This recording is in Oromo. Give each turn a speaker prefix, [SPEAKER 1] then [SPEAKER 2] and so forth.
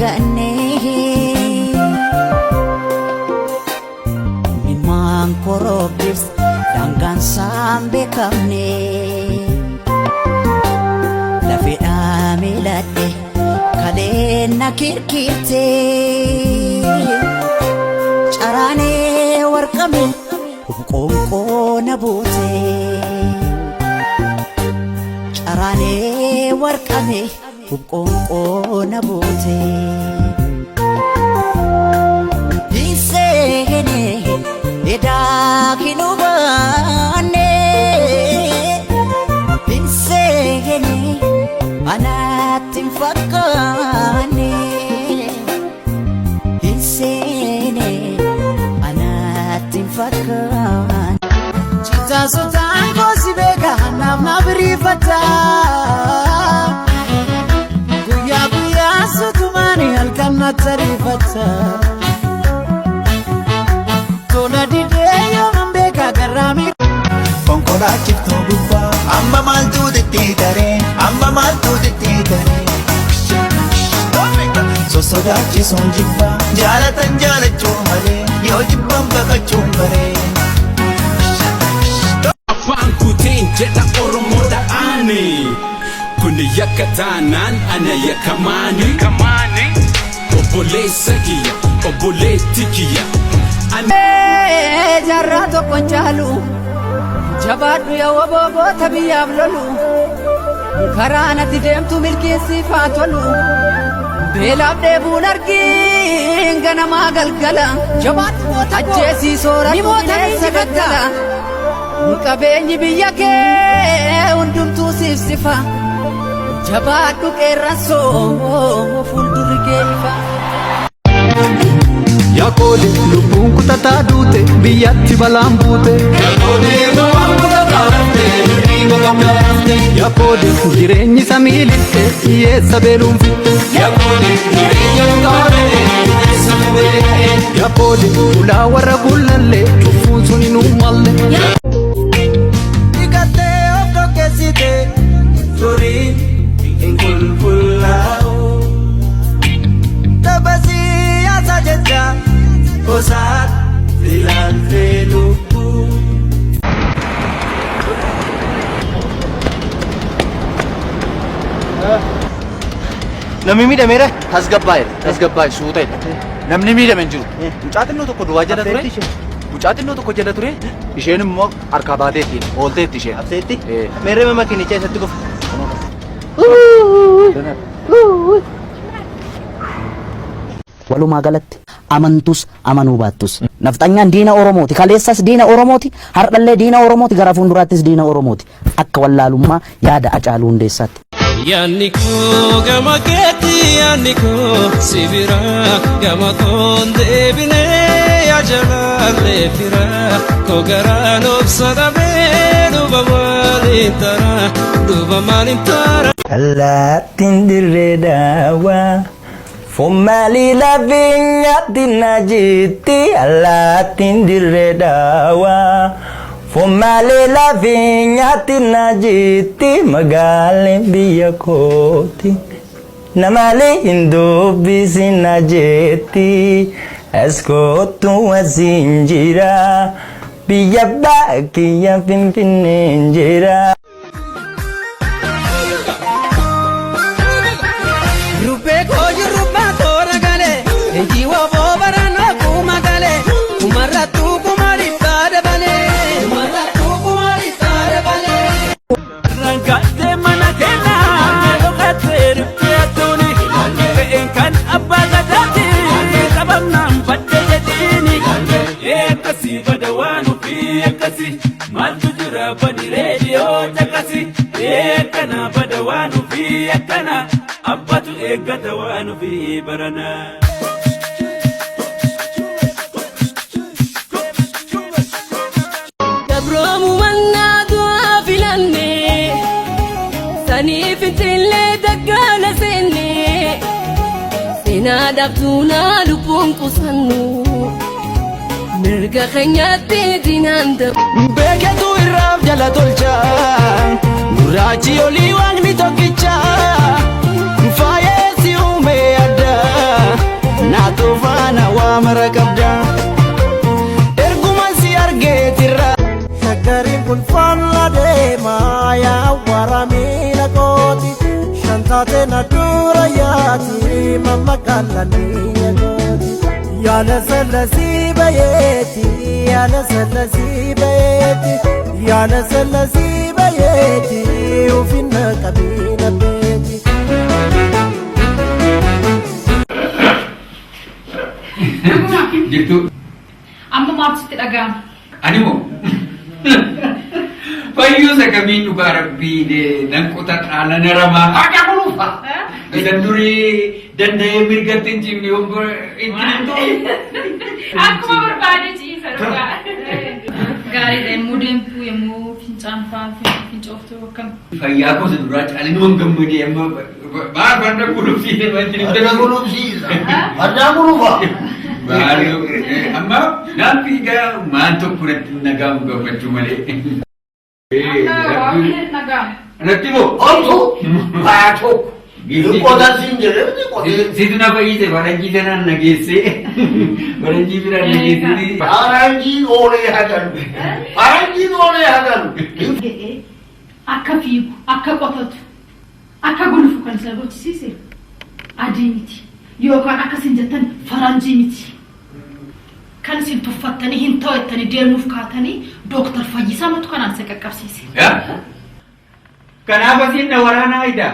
[SPEAKER 1] daganne. Mimmaan korobdis daangaan saan beekamne. Lafeedhaa miiladhe kaleen na kirkirte. Caraanee warqame qoonqoo na buute. Caraanee warqame qoonqoo na buute. Hinseene edaa hin hubanne. Hinseene anatti hin fakkaanne. Hinseene anatti hin fakkaanne.
[SPEAKER 2] Sutaan koosi beeka naaf na biriifata. Guyyaa guyyaa sutumaani halkan na tariifata. Tola didee yooman beeka garraamii.
[SPEAKER 3] Konkolaachiftuu gubbaa amma maaltu tittiitaree, amma maaltu tittiitaree? Sossodaachisuun jibbaa, jaalatan jaalachuu malee yoo jibban baqachuun baree.
[SPEAKER 4] Afaan kuteen jedha Oromoodha ani. Kuni yakka taanaan ana yakkamaani. Obboleessa kiyya, obboleetti kiyya. Ani
[SPEAKER 5] Jaarraa tokko hin caalu, jabaadhu yaa wobogoota biyyaaf lolu, karaa natti deemtu milkeessiif haa tolu, beelaaf dheebuun argiin ganamaa galgala, ajjeesii soora bineensa gaggala, qabeenyi biyya kee hundumtuu siif sifa, jabaadhu qeerransoo fuuldurri kee ifa.
[SPEAKER 6] Yaaqoode lubbuun kutataa duute, biyyatti balaan buute. Yaaqoode jireenyi samii lixxe, hiyyeessa beeluun fixxe. Yaaqoode ulaa warra gullallee cuffuun sun hin uummalle.
[SPEAKER 2] Dhiqattee of dhoqqeessite turii hin qulqullaa'u. Tapha siyaasaa jecha gosaatti ilaaltee lubbuu.
[SPEAKER 7] Namni miidhameera? Tasgabbaa'eera. Tasgabbaa'e, suuta jedha. Namni miidhame hin jiru. Mucaa xinnoo tokko duwwaa jala ture. Mucaa xinnoo tokko jala ture. Isheen immoo harkaa baateetti. Oolteetti isheen.
[SPEAKER 8] Abseetti? Meerree makiinicha eessatti kufe?
[SPEAKER 1] Walumaa galatti amantus amanuu baattus nafxanyaan diina Oromooti. Kaleessas diina Oromooti, har'allee diina Oromooti, gara fuulduraattis diina Oromooti. Akka wallaalummaa yaada Hacaaluu Hundeessaatti.
[SPEAKER 9] Yaanni koo gama keetti, yaanni koo si bira, gama koon deebinee yaa jalaallee fira koo, garaan obsa dhabee duuba maaliin tara, duuba maaliin tara.
[SPEAKER 10] Allaattiin dirree daawwaa foon maalii lafee nyaatti na jetti. Allaattiin dirree daawwaa foon maalii lafee nyaatti na jetti. Magaaleen biyya kooti namaalee hin dubbisin na jetti. As kootu, asiin jira, biyya baakiyya Finfinneen jira.
[SPEAKER 2] Rubbee koo jirrubbaa toora galee, leenjii woboo barannoo kuma galee, kumarrattuu kuma dhibbaa dabalee. Kumarrattuu kuma dhibbaa dabalee.
[SPEAKER 4] Rangattee mana keenyaa dhokattee riftee atuuni fe'een kan abbaa gadaati qabamnaan badde jedhiini. Akkasii bada waan ofii, akkasii maaltu jira, bani reediyoo caqasi. Akkana bada waan ofii, akkana abbatu eeggata waan ofii barana.
[SPEAKER 5] Gabroomu mannaa du'aa filanne, saniif finxillee daggaala seenne, seenaa dhabduunaa lubbuun qusannu, mirga keenyatti diinaan dabu.
[SPEAKER 2] Beeketu irraaf jala tolcha, gurraachi olii waaqni tokkicha, faayeessi uume adda. Baateen addura yaati mammakaalanii nyagooti. Yaala sallasii bayeeti yaala sallasii bayeeti yaala sallasii bayeeti ufinna qabiina beeti.
[SPEAKER 11] Jirtu.
[SPEAKER 12] Amma maaltu sitti dhaga'ama?
[SPEAKER 11] Ani moo? Fayyuu isa kamiin dhugaa rabbii nan qotadhaa nan haramaa haqa kunuunfa. Isan durii danda'ee mirgatti hin ciifne yoom itti himtu.
[SPEAKER 12] Akkuma barbaade ciisa dhugaa. Gaariidha yommuu deemtu yommuu fincaan fa'aa fincooftu akkam.
[SPEAKER 11] Fayyaa koo isa duraa caalee numan gammadee amma baar farda gulufsiise
[SPEAKER 13] Farda gulufsiisa. Farda gulufa.
[SPEAKER 11] Baar amma naan fiigaa maan tokko natti nagaamu gammachuu malee.
[SPEAKER 12] Amma waan nagaamu.
[SPEAKER 11] Natti moo?
[SPEAKER 13] Omtu faa tokko. Qotan siin jedhee miti qotee.
[SPEAKER 11] Situ na fayyise faranjii sanaan na geessee faranjii biraan na geessee.
[SPEAKER 13] Faranjiin oolee hagalu. Faranjiin oolee hagalu.
[SPEAKER 12] Jedhee akka fiigu, akka qotatu, akka gulufu kan isa gochisiise adii miti. Yookaan akka isin jettan faranjii miti. Kan isin tuffattanii hin ta'u jettanii deemuuf kaatanii Dooktar Fayyisaa matu kanaan isa qaqqabsiise.
[SPEAKER 11] Kanaaf asiin na waraanaa idaa.